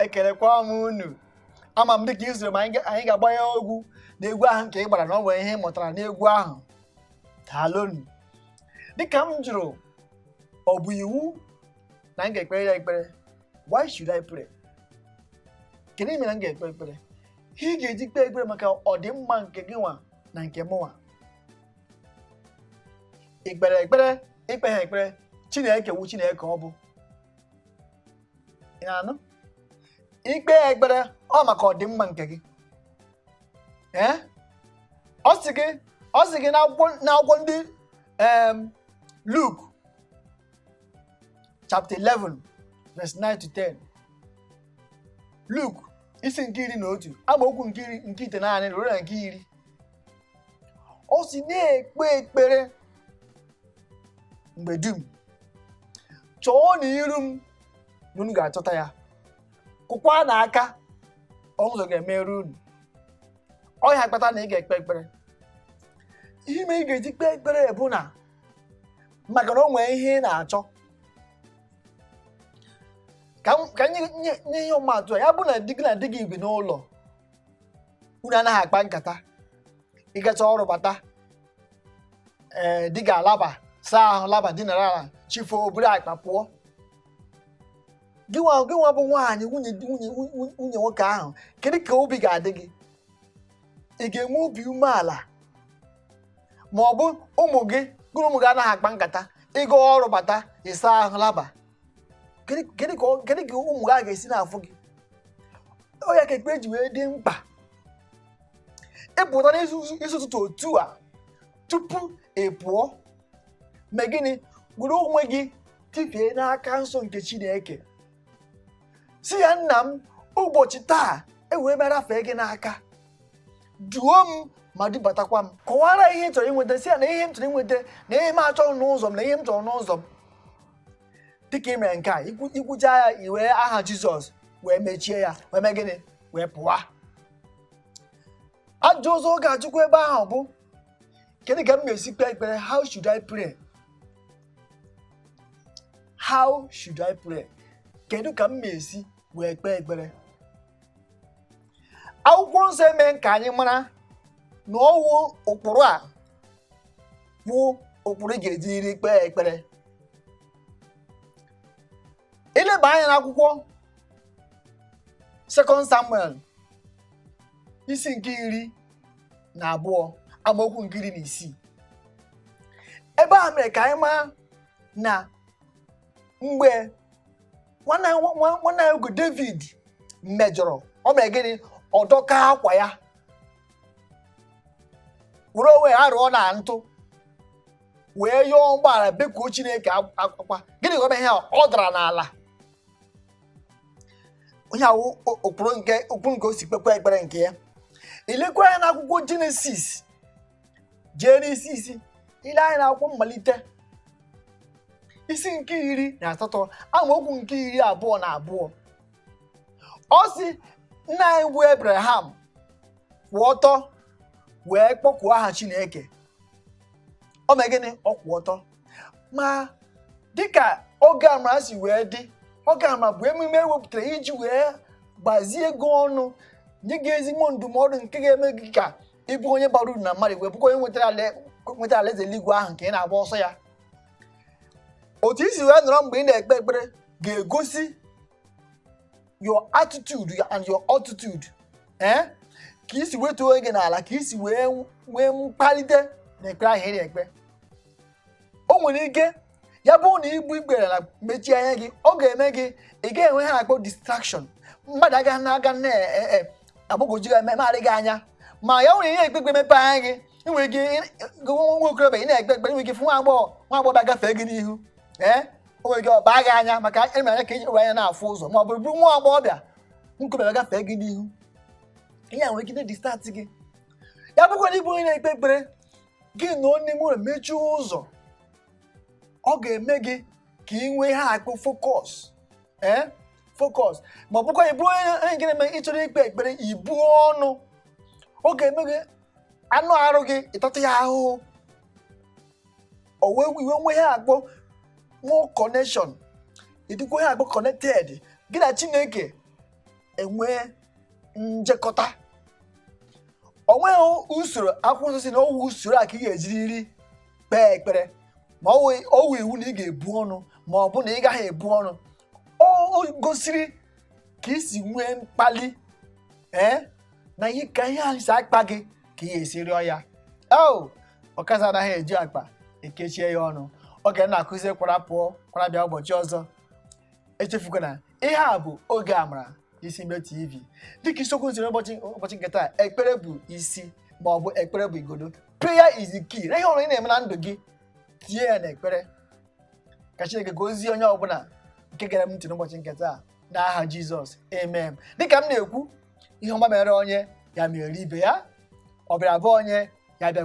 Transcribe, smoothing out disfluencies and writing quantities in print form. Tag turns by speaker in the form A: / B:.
A: Ekelekwa m unu. Ama m dịka isoro ma anyị ga-agbanye egwu na egwu ahụ nke ị gbara na ọ nwere ihe ị mụtara n'egwu ahụ. Daalụnụ. Dịka m jụrụ, ọ bụ iwu na m ga-ekpere ya ekpere? Why should I pray? Kedu mere m ga-ekpe ekpere? Ihe ị ga-eji kpee ekpere maka ọdịmma nke gị nwa na nke mụnwa. Ikpere ekpere, ikpe ha ekpere, Chineke wu Chineke ọ bụ. Ị na-anụ? Ikpe ekpere ọ maka ọdịmma nke gị. Ee? Ọ sị gị n'akwụkwọ ndị Luke chapter 11 verse 9 to 10. Luke isi nke 11, amaokwu nke 10, nke 9 ruo na nke 10. Ọ sị na-ekpe ekpere mgbe dum. Chọọ na iru m na unu ga-achọta ya. Kụkwa n'aka, ọnụ ụzọ ga-emere unu. Ọ ya kpata na ị ga-ekpe ekpere. Ihe ime ị ga-eji kpee ekpere bụ na maka na o nwee ihe ị na-achọ. Ka nye ihe ọmụmatụ a, ya bụ na di gị na di gị bi n'ụlọ, unu anaghị akpa nkata. Ịgacha ọrụ bata, ee, di gị alaba, saa ahụ laba, dinara ala, chifo, buru akpa pụọ. Gị nwa bụ nwaanyị, nwunye nwoke ahụ, kedu ka obi ga-adị gị? Ị ga-enwe obi umeala? Ma ọ bụ ụmụ gị, gị na ụmụ gị anaghị akpa nkata, ịga ọrụ bata, ịsa ahụ laba, kedu ka ụmụ gị a ga-esi na-afụ gị? Ọ ya ka ekpere ji wee dị mkpa. Ịpụta n'isi isi ụtụtụ otu a, tupu ị pụọ, mee gịnị? Were onwe gị tifie n'aka nsọ nke Chineke, si ya, "Nna m, ụbọchị taa ewee bịa rafee gị n'aka, duo m ma dubatakwa m." Kọwara ihe ị chọrọ inweta, si ya na ihe m chọrọ inweta na ihe m achọghị n'ụzọ m na ihe m chọrọ n'ụzọ m. Dịka ị mere nke a, ikwucha ya, i wee aha Jizọs wee mechie ya, wee mee gịnị? Wee pụọ. Ajụjụ ọzọ ọ ga-ajụkwa ebe ahụ bụ, kedu ka m ga-esi kpee ekpere? How should I pray? How should I pray? Kedu ka m ga-esi wee kpee ekpere? Akwụkwọ nsọ eme ka anyị mara na ọwụ ụkpụrụ a bụ ụkpụrụ ị ga-ejiri kpee ekpere. Ileba anya n'akwụkwọ Second Samuel isi nke 12, amaokwu nke 16, ebe a mere ka anyị mara na mgbe nwanne anyị nwoke David mejọrọ, ọ mere gịnị? Ọ dọka akwa ya, were onwe ya rụọ na ntụ, wee yọọ mgbaghara, bekuo Chineke akwa. Gịnị ka ọ mere? Ihe a, ọ dara n'ala. Onye awụ ụkpụrụ nke o si kpekwa ekpere nke ya. Ilekwa anya n'akwụkwọ Jenesis, jee n'isi isi, ile anya n'akwụkwọ Mmalite isi nke 18, amaokwu nke 22, ọ sị nna anyị bụ Abraham kwụ ọtọ wee kpọkuo aha Chineke. O mee gịnị? Ọ kwụ ọtọ. Ma dịka oge amara si wee dị, oge amara bụ emume ewepụtara iji wee gbazie ego ọnụ, nye gị ezigbo ndụmọdụ nke ga-eme gị ka ị bụ onye bara uru na mmadụ, wee bụkwa onye nwetara alaeze eluigwe ahụ nke ị na-agba ọsọ ya. Otu isi wee nọrọ mgbe ị na-ekpe ekpere ga-egosi your attitude and your altitude, ee, ka isi wetuo onwe gị n'ala, ka isi wee nwee mkpalite na ekpere ahụ ị na-ekpe. O nwere ike ya bụrụ na ibu ikpere na mechie anya gị, ọ ga-eme gị ị ga-enwe ha na-akpọ distraction, mmadụ agaghị na-aga na-agbagwoju gị, megharị gị anya. Ma ya nwere ihe ekpe ekpe, mepe anya gị, ị nwere ike nwa okorobịa, ị na-ekpe ekpere, nwere ike fụ nwa agbọghọ gafee gị n'ihu, ee, o nwere ike ọ baa gị anya, maka emere anya ka eji were anya na-afụ ụzọ. Ma ọ bụ bụrụ nwa agbọghọbịa nkorobịa gafee gị n'ihu, ihe a nwere ike distract gị. Ya bụkwa na ịbụ onye na-ekpe ekpere, gị nọ n'ime ụlọ, mechie ụzọ, ọ ga-eme gị ka ị nwee ihe akpụ focus, ee, focus. Ma ọ bụkwa ịbụ onye nke na-eme ịchọrọ ikpe ekpere, ibu ọnụ, ọ ga-eme gị anụ arụ gị ịtata ya ahụhụ, o wee iwe nwee ihe akpọ more connection, ịdịkwa ihe akpọ connected gị na Chineke. Enwee njekọta. O nweghị usoro Akwụkwọ Nsọ si na ọwụ usoro a ka ị ga-ejiriri kpee ekpere, ma ọwụ iwu na ị ga-ebu ọnụ, ma ọ bụ na ị gaghị ebu ọnụ. O gosiri ka isi nwee mkpali, ee, na ihe ka ihe ahụ si akpa gị ka ị ga-esi rịọ ya. O ọkazi anaghị eji akpa ekechie ya ọnụ. Oge na-akụzi kwara pụọ kwara bịa ụbọchị ọzọ. Echefukwana, ihe a bụ Oge Amara, Isi Mbe TV. Dịka isiokwu nsiri ụbọchị nke taa, ekpere bụ isi, ma ọ bụ ekpere bụ igodo. Prayer is the key. Na ihe ọbụla ị na-eme na ndụ gị, tinye ya n'ekpere. Ka Chineke gozie onye ọbụla nke gere m ntị n'ụbọchị nke taa, n'aha Jizọs, amen. Dịka m na-ekwu, ihe ọma mere onye, ya mere ibe ya. Ọ bịara bụ onye ya bịa.